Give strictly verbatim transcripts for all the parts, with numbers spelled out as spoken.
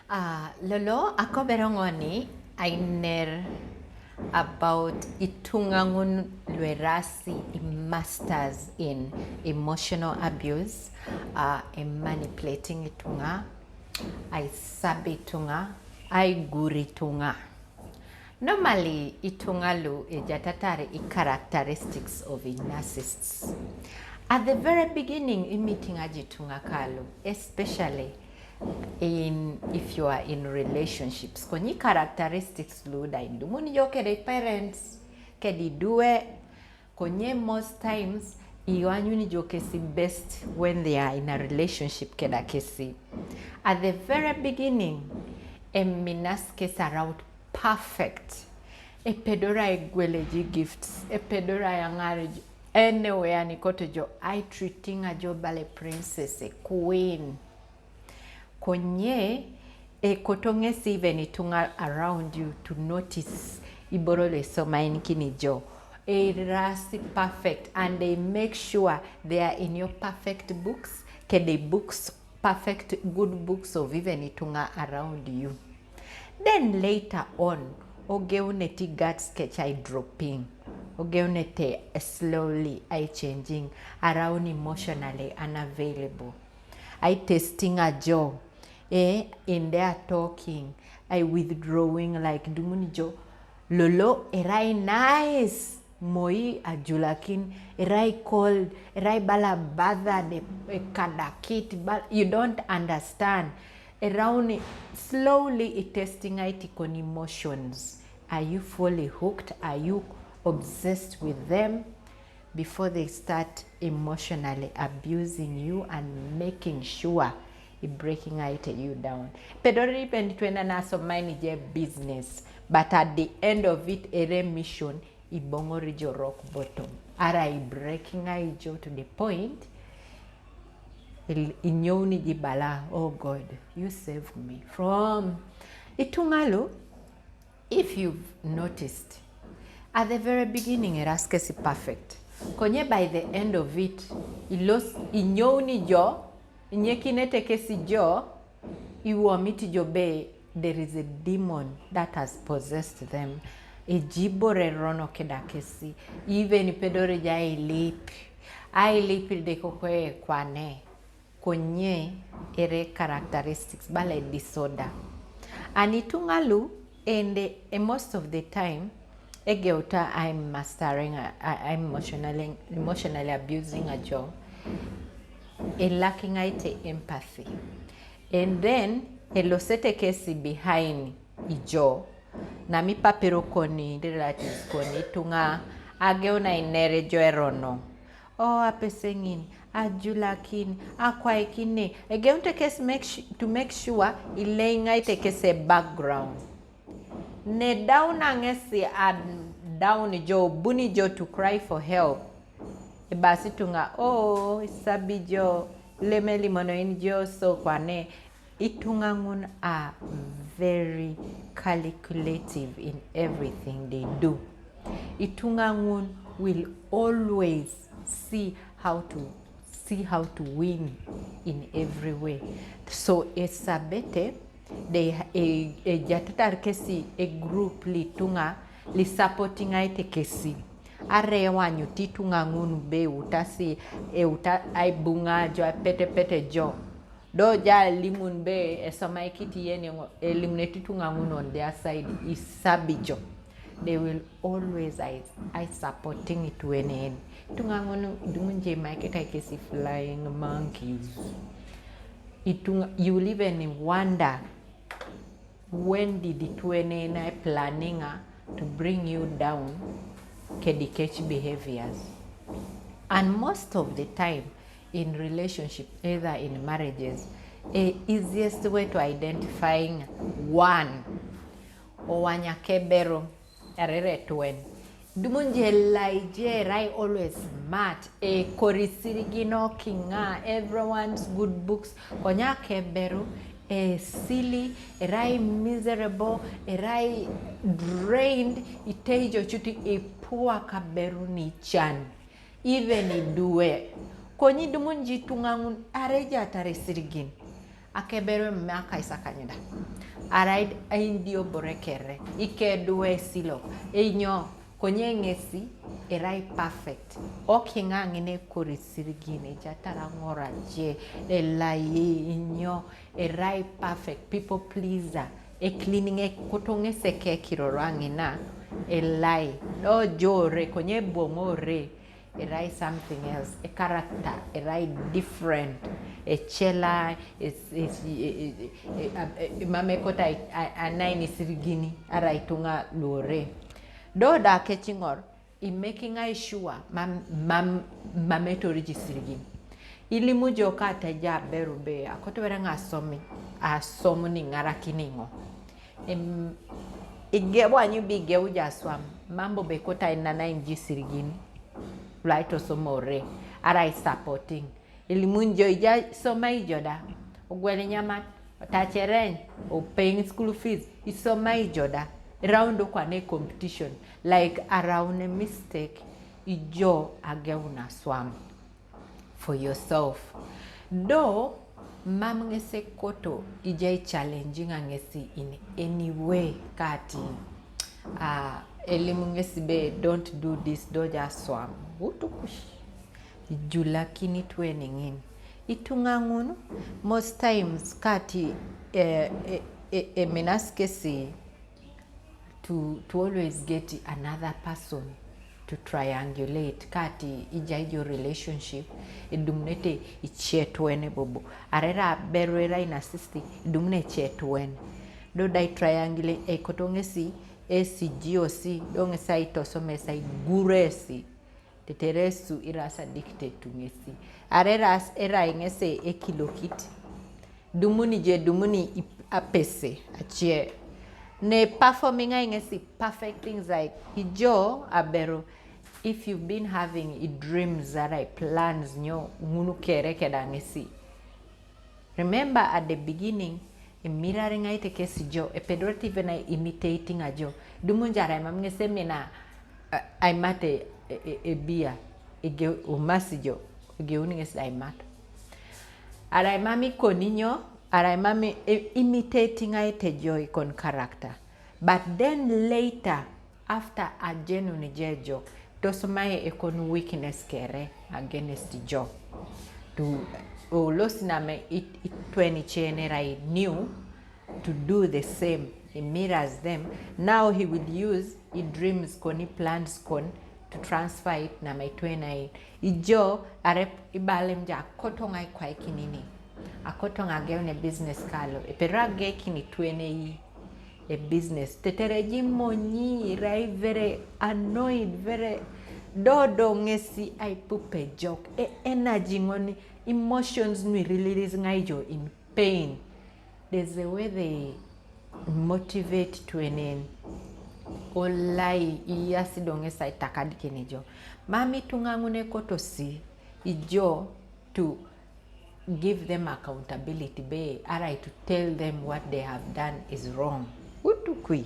Ah, lolo, akobero ng'oni ainer about ituŋa ŋun luerasi i masters in emotional abuse, uh, in manipulating ituŋa, aisabi ituŋa, aiguri ituŋa. Normally, ituŋa lu ejatatar i characteristics of i narcissists. At the very beginning, imiting aji ituŋa kalu, especially in, if you are in relationships. Konyi characteristics lu da idumun jo kede parents, kede idwe, konye most times, iwanyuni jo kesi best when they are in a relationship keda kesi. At the very beginning, eminas kesi araut perfect. Epedora igweleji gifts, epedora yaŋareji anywhere ni koto jo, I treating ajo bale princess, a queen. Konye, ekoto ŋesi even ituŋa around you to notice iboro le somain kini jo. Erasi perfect and they make sure they are in your perfect books, kede books, perfect good books of even ituŋa around you. Then later on, ogeunete guts kec ai dropping. Ogeunete slowly ai changing, around emotionally unavailable. Ai testing ajo, eh, in their talking, ai withdrawing like dumun jo, lolo erai nice, moi ajulakin, erai cold, erai bala bothered, e, e kadakit, bal, you don't understand. Around slowly it testing ai tikon emotions. Are you fully hooked? Are you obsessed with them? Before they start emotionally abusing you and making sure i breaking aite you down. Pedori pen twena na so mine je business, but at the end of it, ere mission iboŋori jo rock bottom. Ara i breaking ai jo to the point, il-, inyouni ji bala, "Oh God, you save me from." Ituŋa lu, if you've noticed, at the very beginning eras kesi perfect. Konye by the end of it, ilos, inyouni jo, inyekinete kesi jo, iwomit jo be, there is a demon that has possessed them. Ejibore rono keda kesi, even pedore ja ilip, ailip de kokoe kwane. Konye ere characteristics bala disorder. Ani ituŋa lu, and, eh, most of the time, egeuta I'm mastering, I, I'm emotionally, emotionally abusing ajo. E lacking aite empathy. And then, elosete kesi behind ijo. Nami papero koni, relatives koni, ituŋa, ageuna inere jo erono. O apeseŋin, ajulakin, akwaikine. Egeunte kes make su-, to make sure ileiŋaite kes a background. Ne down aŋesi a down jo, buni jo to cry for help. Ebasi ituŋa, o, isabi jo, leme limonoin jo, so kwane, ituŋa ŋun are very calculative in everything they do. Ituŋa ŋun will always see how to, see how to win in every way. So esabete, they, e, ejatatar kesi a group lituŋa li supporting aite kesi. Are wanyuti ituŋa ŋun be eutasi, euta aibuŋa jo, apetepete jo. Do ja limun be esomaikit yene ŋo-, elimunete ituŋa ŋun on their side, isabi jo. They will always, I, I supporting it when en. Ituŋa ŋun dumun je maikita kesi flying monkeys. Ituŋa, you will even wonder, when did it when en I planning, uh, to bring you down, kede kec behaviors. And most of the time, in relationship, either in marriages, a easiest way to identifying one, owanya keberu, erere twen. Dumun je lai je rai always smart, e korisirigino kiŋa, everyone's good books, konya keberu, e silly, erai miserable, erai drained, iteijo cuti ipua kaberu ni can. Even idwe. Konyi dumun ji ituŋa ŋun areja tare sirigin. Akeberu ema kaisa kanyida. Arai aindi obore kere. Ikedue silo. Inyo, konye ngesi, erai perfect. Okinga ngine kori sirigin, ejatara ngora je, elai inyo, erai perfect, people pleaser, e cleaning e kotongese ke kiroro angina, elai. No jore, konye bongore, erai something else, a character, erai different, echela, es, es, e, e, e, e, a, e, mame kota a, a, anaini sirigini, arai tunga lore. Do da kechingor, i making a sure, mam, mam, mame tori ji sirigini. Ilimu jo kata ja beru be, akoto wera nga somi, a somu ni ngara kiningo. Em, ige wanyu bi ge uja swam, mambo be kota inana inji sirigini. Right osomore, arai supporting. Ilimu njo ija soma ijoda, ogwele nyaman, otacheren, o paying school fees, isoma ijoda. Round okwane competition, like around a mistake, ijo ageuna swam for yourself. Do, mam ngese koto ija i challenging a ngesi in any way kati. Uh, elimu ngesi be don't do this, do just swam. Utukush. Julakini twenty ngin. Itunga ngunu, most times kati eh, eh, eh, eh, menas kesi to, to always get another person to triangulate kati ija ijo relationship, idumnete ichetwene bobo. Arera berwera in assisting, idumne chetwen. Do dai triangulate, e kotongesi, esi G O C, dongesa itosomesa iguresi. Teteresu irasa dictate to ngesi. Areras era ngese ekilokit. Dumuni je dumuni ip, apese, achie. Ne performing a ngesi perfect things like ijo aberu. If you've been having i dreams that I plans nyo ngunu kere keda ngesi. Remember at the beginning, i mirroring a ite kesi jo, e pedorative na imitating a jo. Dumun jara imam ngese mina, eh, aimate e, e, e bia, ege umasi jo, ege uni ngesi aimat. Ara imam ikoni nyo, ara imam i, imitating a ite jo ikon character. But then later, after a genuine jejo, tosomai ekon weakness kere against jo. To, olosiname it, it twenty chenera I knew to do the same. He mirrors them. Now he will use i dreams kon, i plans kon to transfer it na my twenty. Ijo arep ibalem ja kotong ai kwai kinini. Akotong ageu ne business kalo. Epera ge kini twenty i. A business. Tetere ji monyi, rai very annoyed, very dodo ngesi ai pupe jok. E energy ngoni, emotions nwi release ngai jo in pain. There's a way they motivate to an end. Olai, iya si donge sai takadi kene jo. Mami tunga ngune kotosi, ijo to give them accountability be, arai to tell them what they have done is wrong. Utukui.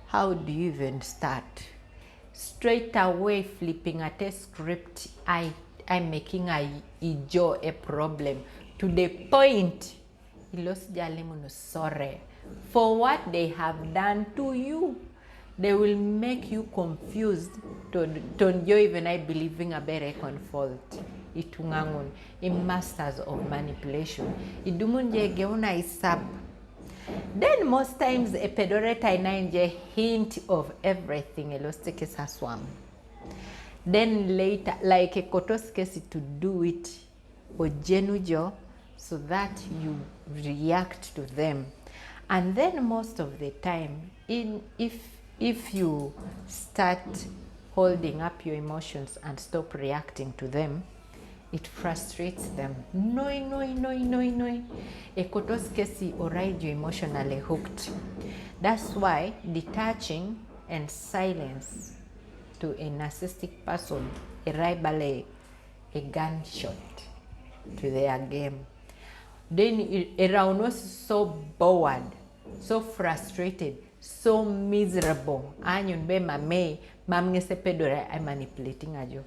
How do you even start? Straight away flipping at a script, I, I making a ijo a problem to the point ilos jalimu no sorry for what they have done to you. They will make you confused to, to enjoy even I believing a bere con fault. Itungangun, i masters of manipulation. Idumun je geuna isab. Then most times a pedoreta ina nje hint of everything elos tekes aswam. Then later, like a kotos kesi to do it, ojenu jo, so that you react to them. And then most of the time, in, if, if you start holding up your emotions and stop reacting to them, it frustrates them. Noi, noi, noi, noi, noi. Ekotos kesi orai jo emotionally hooked. That's why detaching and silence to a narcissistic person, erai bale a gunshot to their game. Then i-, around was so bored, so frustrated, so miserable. Anyun be mame, mam ngese pedore ai manipulating ajo.